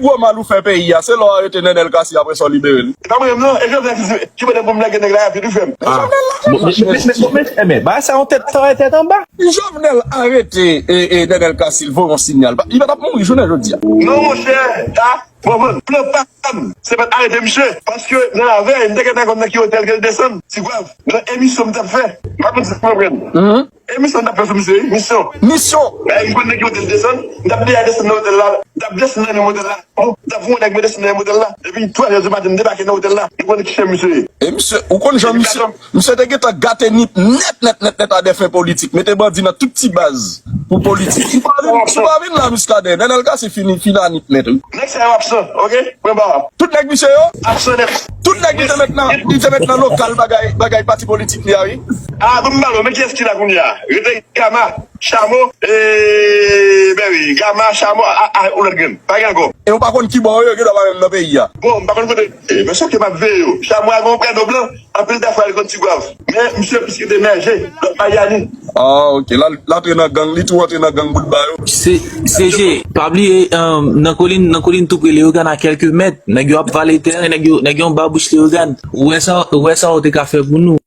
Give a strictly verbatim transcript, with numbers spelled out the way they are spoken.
gwo mal ou fè peyi a, se lè w arete Nenel Cassy apre sa w libere l. E pa mwen menm non, e Jovenel ki, ki mande pou m lage nèg la rapid wi frè m. Ah. Bon, men, men, men, men, men, men, bagay sa yon tèt travay tèt anba. Jovenel arete e, e Nenel Cassy, l voye yon sinyal. Li pa t ap mouri jounen jodi a. Non monchè, ah, bon, bon, plan pa m, se pa t arete misye. Paske nan lavèy, m te gentan konn nan ki otèl ke l desann, Ti Gwav. Nan emisyon m t ap fè, m pa konn si w konprann. Emisyon m t ap fè sou misye, wi, misyon. Misyon. Lè m konn nan ki otèl l desann, m t ap deja desann nan otèl la, m t ap desann nan menm otèl la. Bon, m t ap voye nèg mwen desann nan menm otèl la. Depi twa zè di maten, m debake nan otèl la. M konn ki chen misye ye. E misye, ou konn jan misye, misye te gentan gate Nip nèt, nèt, nèt, nèt a dè fen politik. Mete bandi nan tout ti baz pou politik. Si w pa vin, si w pa vin la Muscadin, Nenel Cassy fini, fini a Nip nèt, wi. Nèg sa yo absan, ok? Pran ba. Tout nèg misye yo? Absan nèt. Tout nèg li te met nan, li te met nan lokal bagay, bagay pati politik li a, wi. Ah, bon, m ba, men kiyès ki la kounye a? Rete Gama, Chamo, e, ben wi, Gama, Chamo, a, a, ou lòt grenn. Pa gen ankò. E ou pa konn ki bò yo, yo gen dwa pa menm nan peyi a. Bon, m pa konn kote, e, men sòf ke m ap veye yo. Chamo a gen yon prè nòb lan, anpil dafwa li konn Ti Gwav. Men, misye plis ki te mèje, lòt pa yani. Ah, ok. La, la antre nan gang, li tou antre nan gang bout ba yo. Se, se je, pa bliye, um, nan kolin, nan kolin tou pre Leyogàn a kèlke mèt, nèg yo ap vale teren, nèg yo, nèg yo anba bouch Leyogàn. Ou wè sa, ou wè sa ou te ka fè pou nou.